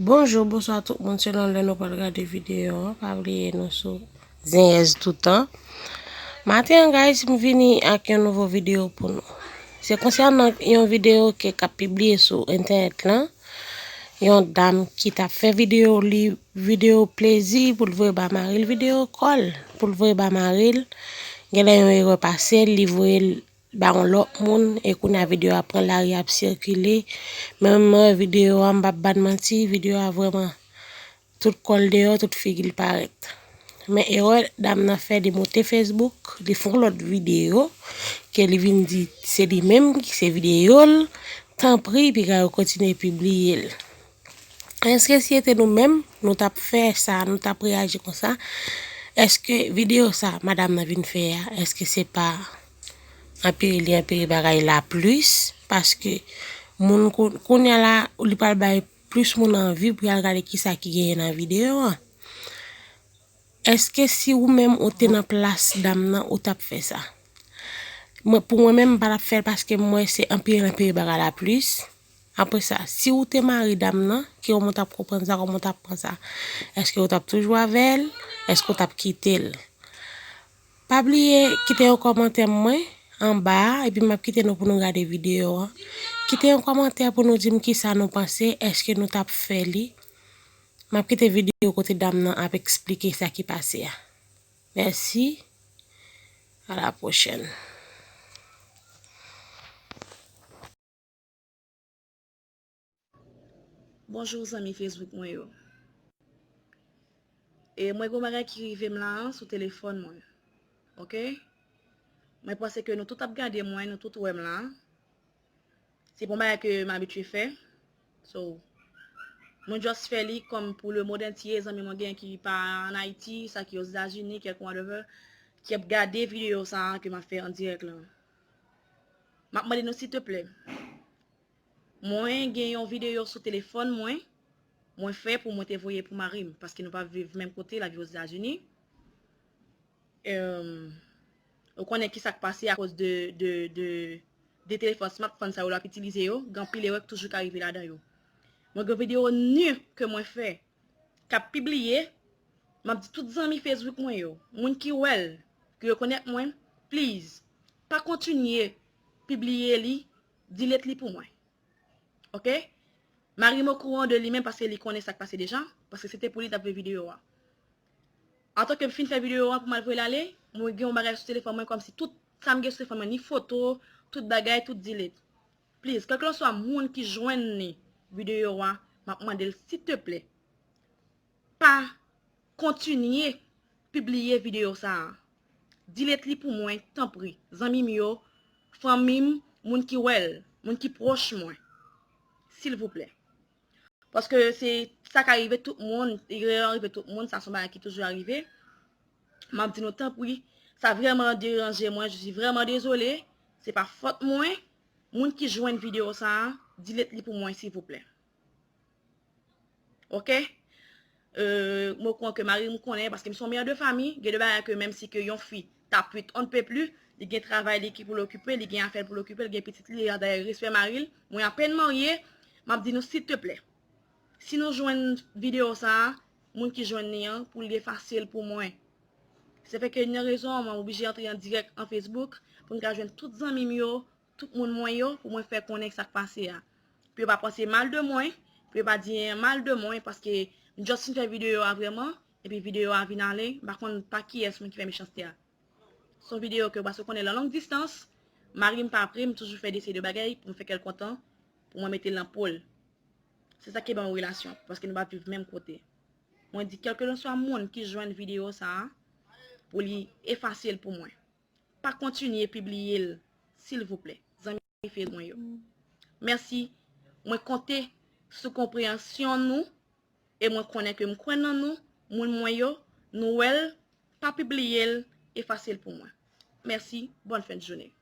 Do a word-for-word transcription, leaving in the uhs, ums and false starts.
Bonjou, bonswa tout moun, selon lè nou pral gade videyo an. Pa bliye nou sou Zenyèz toutan. Maten an, guys, m vini ak yon nouvo videyo pou nou. Se konsènan yon videyo ke k ap pibliye sou entènèt lan. Yon dam ki t ap fè videyo li, videyo plezi pou l voye ba mari l, videyo kò l pou l voye ba mari l. Genlè yon erè pase l, li voye l ba yon lòt moun, e kounye a videyo a pran lari ap sikile. Men mwen, videyo a, m p ap ba n manti, videyo a vrèman tout kò l deyò, tout figi l parèt. Men erè dam nan fè, li moute Facebook, li fè yon lòt videyo, ke li vin di se li menm ki se videyo l, tanpri, piga yo kontinye pibliye l. Èske si se te nou menm, nou t ap fè sa, nou t ap reyaji konsa? Èske videyo sa, madam nan vin fè a, èske se pa anpire li anpire bagay la plis? Paske moun kou-, kounye a la, li pral bay plis moun anvi pou y al gade kisa ki genyen nan videyo an. Èske si ou menm ou te nan plas dam nan, ou t ap fè sa? Mwen, pou mwen menm, m pa t ap fè l paske m wè se anpire l anpire bagay la plis. Apre sa, si ou te mari dam nan, kòman w t ap konprann sa, kòman w t ap pran sa? Èske w t ap toujou avè l? Èske w t ap kite l? Pa bliye kite yon kòmantè mwen anba a, epi m ap kite nou pou nou gade videyo an. Kite yon kòmantè pou nou di m kisa nou panse, èske nou t ap fè li? M ap kite videyo kote dam nan ap eksplike sa ki pase a. Mèsi. A la pwochèn. Bonjou zanmi Facebook mwen yo. E mwen gen yon bagay ki rive m la an sou telefòn mwen. Oke? Mwen panse ke nou tout ap gade mwen, nou tout wè m la. Se pa yon bagay ke m abitye fè. So, mwen just fè li kòm pou le monde entier, zanmi mwen gen ki pa an Ayiti, sa ki Ozetazini, kèk whatever, ki ap gade videyo sa a ke m ap fè an dirèk la. M ap mande nou silteplè. Mwen gen yon videyo sou telefòn mwen, mwen fè pou mwen te voye pou mari m, paske nou pa viv menm kote, l ap viv Ozetazini. Em, ou konnen ki sa k pase akoz de, de, de, de telefòn smartphone sa yo l ap itilize yo, gen anpil erè k toujou ka rive ladan yo. Mwen gen videyo nu ke mwen fè, k ap pibliye, m ap di tout zanmi Facebook mwen yo, moun ki wè l, ki rekonèt mwen, please, pa kontinye pibliye li, delete li pou mwen. Oke? Mari m okouran de li menm paske li konnen sa k pase deja, paske se te pou li t ap fè videyo a. Antanke m fin fè videyo a pou m al voye l ale, mwen gen yon bagay sou telefòn mwen kòmsi tout sa m gen sou telefòn mwen, ni foto, tout bagay, tout delete. Please, kèlkeswa moun ki jwenn li videyo a, m ap mande l silteplè, pa kontinye pibliye videyo sa a. Delete li pou mwen, tanpri. Zanmi m yo, fanmi m, moun ki wè l, moun ki pwòch mwen. Silvouplè. Paske se sa ka rive tout moun, erè an rive tout moun, sa se yon bagay ki toujou rive. M ap di nou tanpri, sa vrèman deranje mwen, je suis vraiment désolée, se pa fòt mwen. Moun ki jwenn videyo sa a, delete li pou mwen, silvouplè. Oke? Euh, mwen kwè ke mari m konnen, paske m se yon mè de fami, gen de bagay ke menm si ke yon fi t ap wit on ne peut plus, li gen travay li ki pou l okipe, li gen afè l pou l okipe, li gen pitit li, dayè respè mari l. Mwen apèn marye, m ap di nou silteplè. Si nou jwenn videyo sa a, moun ki jwenn li an, pou li efase l pou mwen. Se fè ke youn nan rezon an, mwen oblije antre an dirèk an Facebook, pou m ka jwenn tout zanmi m yo, tout moun mwen yo, pou mwen fè konnen sa k pase a. Pou yo pa panse mal de mwen, pou yo pa di anyen mal de mwen, paske m just fin fè videyo a vrèman, epi videyo a vin ale, m pa konn pa kiyès moun ki fè mechanste a. Se yon videyo ke w pa sot konnen lan long distans, mari m pa pre, m toujou fè de seri de bagay pou m fè kè l kontan, pou mwen mete l nan po l. Se sa ki ban yon relasyon, paske nou pa viv menm kote. Mwen di, kèlkeswa moun ki jwenn videyo sa a, pou li efase l pou mwen. Pa kontinye pibliye l, silvouplè, zanmi Facebook mwen yo. Mèsi. Mwen konte sou konpreyansyon nou, e mwen konnen ke m kwè nan nou, moun mwen yo, nou wè l, pa pibliye l, efase l pou mwen. Mèsi, bòn fen de jounen.